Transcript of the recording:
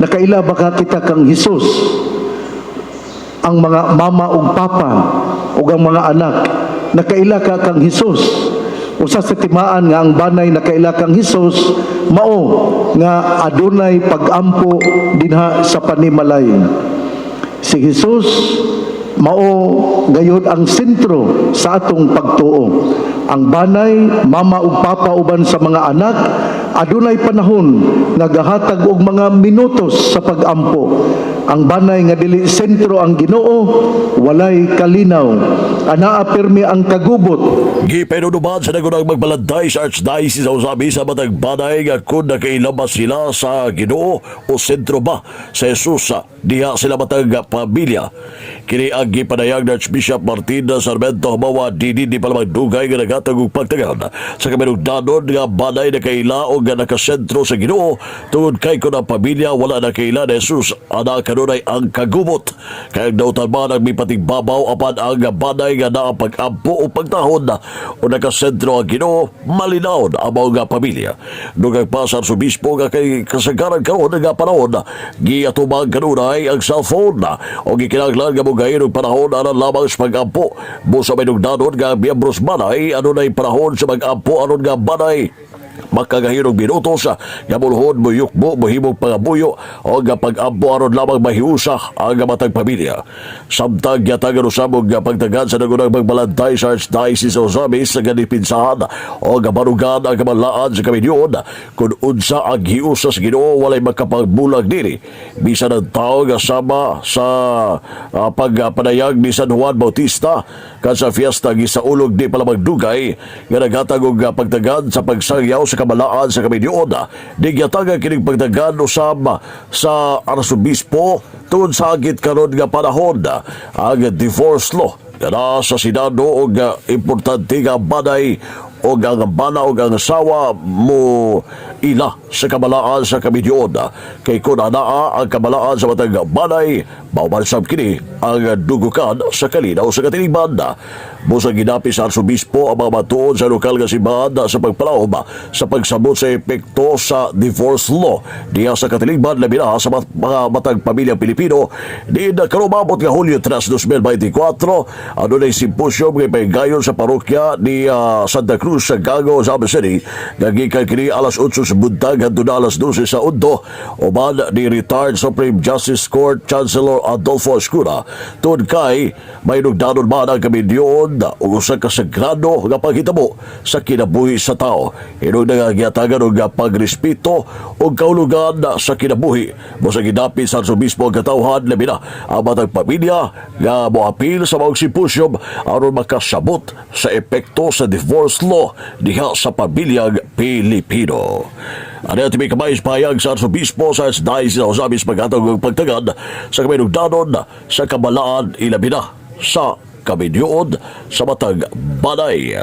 Nakaila ba ka kita kang Hesus? Ang mga mama ug papa ug ang mga anak, nakaila ka kang Hesus? Usa sa timaan nga ang banay nakaila kang Hesus mao nga adunay pagampo dinha sa panimalay. Si Hesus mao gayud ang sentro sa atong pagtuo. Ang banay, mama ug papa uban sa mga anak, adunay panahon nga gahatag og mga minutos sa pagampo. Ang banay nga dili sentro ang Ginoo, walay kalinaw. Anaa pirmi ang kagubot. Gipahinuman sa nagunang magbalanday sa Archdiocese sa Ozamiz sa matag banay nga kung nakaila ba sila sa Ginoo o sentro ba sa Jesus diha sila matag pamilya. Kini ang gipanayag ng Archbishop Martin Sarmiento Jumawa dini di pa lamang dugay nga naghatag og pagtagan sa kaminugdanon nga banay nakaila o nga nakasentro sa Ginoo, tungod kay kung ang pamilya wala nakaila ni Jesus, ana kanunay ang kagubot. Kay ang dautan man ang mipatigbabaw, apan ang banay nga naa pag-ampo o pagtahod o nakasentro ang Ginoo, malinawon ang mga pamilya. Dugang pa sa Arsobispo nga kay kasagaran karon nga panahon giatubang kanunay ang cellphone o gikinahanglan nga mogahin og panahon aron lamang sa pag-ampo. Busa may nugdanon nga miyembros banay adunay panahon sa mag-ampo aron nga banay makagahin og minutos nga mulhod, muyukbo, mohimong pangabuyo o nga pag-ampo aron lamang mahiusa ang matag pamilya. Samtang giyatagan usab og pagtagan sa nagunang magbalantay sa Archdiocese sa Ozamiz sa ganipinsahan o nga barugan ang kamalaan sa kaminyoon kung unsa ang hiusa sa Ginoo, walay makapagbulag diri. Bisan ang tao nga sama sa pagpanayag ni San Juan Bautista kan sa fiesta gisaulog di pala magdugay nga naghatag og pagtagan sa pagsangyaw sa kamalaan sa kaminyoon. Di giyatagan kining pagtagan usab sa Arsobispo tungod sa agit karon nga panahon ang divorce law nga sa Senado og importante nga banay o ang bana o ang asawa mo ila sa kamalaan sa kaminyoon, kay kung anaa ang kamalaan sa matag banay, mao sab kini ang dugukan sa kalinaw sa katilingban. Busa ginapi sa Arsobispo ang mga matuod sa lokal nga simbahan sa pagpalahom sa pagsabot sa epekto sa divorce law diha sa katilingban, labi na sa mga matag pamilyang Pilipino. Diin karong maabot nga Hulyo 3, 2024, adunay simposium nga ipahigayon sa parokya ni Santa Cruz sa Gago, Zambales City, nga gikan kini alas 8 sa buntag hangtod na alas 12 sa udto uban ni retired Supreme Justice Court Chancellor Adolfo Azcuna, tungod kay may nugdanon man ang kaminyoon ug usa ka sagrado nga paghitabo sa kinabuhi sa tao, inog nagagiyatagan og pagrespeto ug kahulugan sa kinabuhi. Busa gidapit sa Arsobispo ang katawhan, labi na ang matag pamilya nga moapil sa maong simposium, aron makasabot sa epekto sa divorce law diha sa pamilyang Pilipino. Ano at may kamay pahayag sa Arsobispo sa Archdiocese sa Ozamiz paghatag og pagtagad sa kaminugdanon sa kamalaan, ilabi na sa kaminyoon sa matag banay.